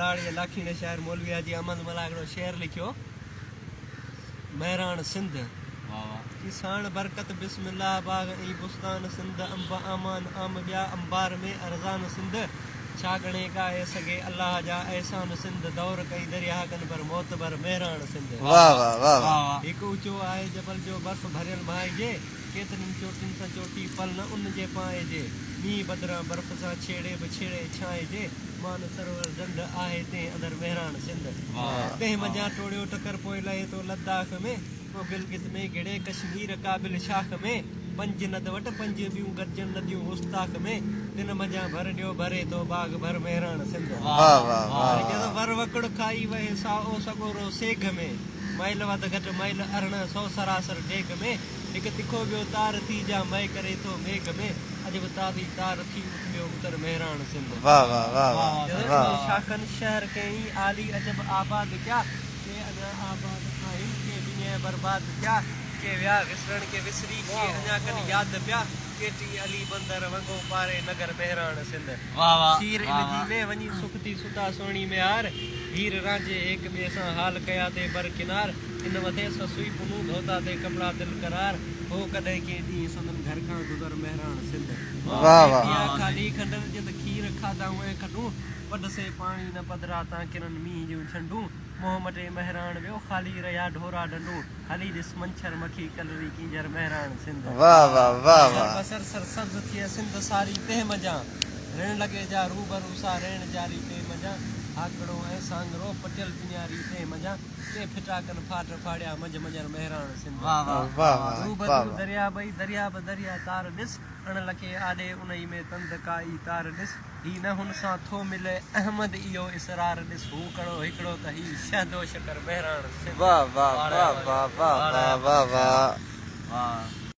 لاڙ جي لاکيڻي شاعر مولوي حاجي احمد ملاح هڪڙو شعر لکيو، مهراڻ سنڌ. چي ساڻ برڪت بسم الله باغ ۽ بستان سنڌ انب آمان عام ٻيا انبار ۾ ارزان سنڌ ڇا ڳڻي ڳائي سگهي الله جا احسان سنڌ دور ڪئي درياهه ڪن پر معتبر مهراڻ سنڌ. هڪ اوچو آهي جبل جو برف ڀريل ڀانئجي ڪيترين چوٽين سان چوٽي پل نه ان جي پائجي مينهن بدران برف سان ڇيڙي به ڇيڙي ڇانئجي مان سرور ڍنڍ آهي تنهن اندر مهراڻ سنڌ تنهن منجهان ٽوڙيو ٽڪر پوء لهي ٿو لداخ ۾ پوء گلگت ۾ گهڙي ڪشمير ڪابل شاخ ۾ پنج ند وٽ پنج ٻيون گڏجن نديون گستاخ ۾ تن منجهان ڀر ڏيو ڀري ٿو باغ ڀر مهراڻ سنڌ ور وڪڙ کائي وهي سائو سڳورو سيگهه ۾ ميل وڌ گهٽ ميل 1800 سراسر ڊيگهه ۾ هڪ تکو ٻيو تار ٿي جا مئي ڪري ٿو ميگهه ۾ عجب تابي تار ٿي اٿليو اتر مهراڻ سنڌ. شاخن شهر ڪئين عالي عجب آباد ڪيا ڪي اڃا آباد آهن ڪي بنهه برباد ٿيا ڪي ويا وسرڻ ڪي وسري ڪي اڃا ڪن ياد پيا ڪيٽي علي بندر ونگو پاري نگر مهراڻ سنڌ. کير ان جي ۾ وڃي سک ٿي ستا سهڻي ميهار هير رانجهي هيڪ ٻئي سان حال ڪيا تي بر ڪنار ان مٿي سسئي پنهون ڌوتا تي ڪپڙا دل قرار هو ڪڏهن ڪنهن ڏينهن سندن گهر کان گذر مهراڻ سنڌ. پيا خالي کنڊر جت کير کاڌائون ۽ کڏون پڍ سي پاڻي نه پڌرا تان ڪرن مينهن جون ڇنڊون منهن مٽي مهراڻ ويو خالي رهيا ڍورا ڍنڍون هلي ڏس منڇر مکي ڪلري ڪينجهر مهراڻ سنڌ. سر بسر سرسبز ٿئي سنڌ ساري تنهن منجهان رڻ لڳي جا روبرو سا ريڻ جاري تنهن منجهان هاڪڙو ۽ سانگرو پٽيل پڃاري تنهن منجهان ڪي ڦٽا ڪن ڦاٽ ڦاڙيا منجهه منجهر مهراڻ سنڌ. روبرو درياء ٻئي درياء به درياء تار ڏس اڻ لکي آڏي انهي ۾ تند ڪائي تار ڏس هي نه هن سان ٿو ملي احمد اهو اسرار ڏس هو ڪڙو هڪڙو ته هي شهد و شڪر مهراڻ سنڌ. واه واه واه واه واه واه واه واه.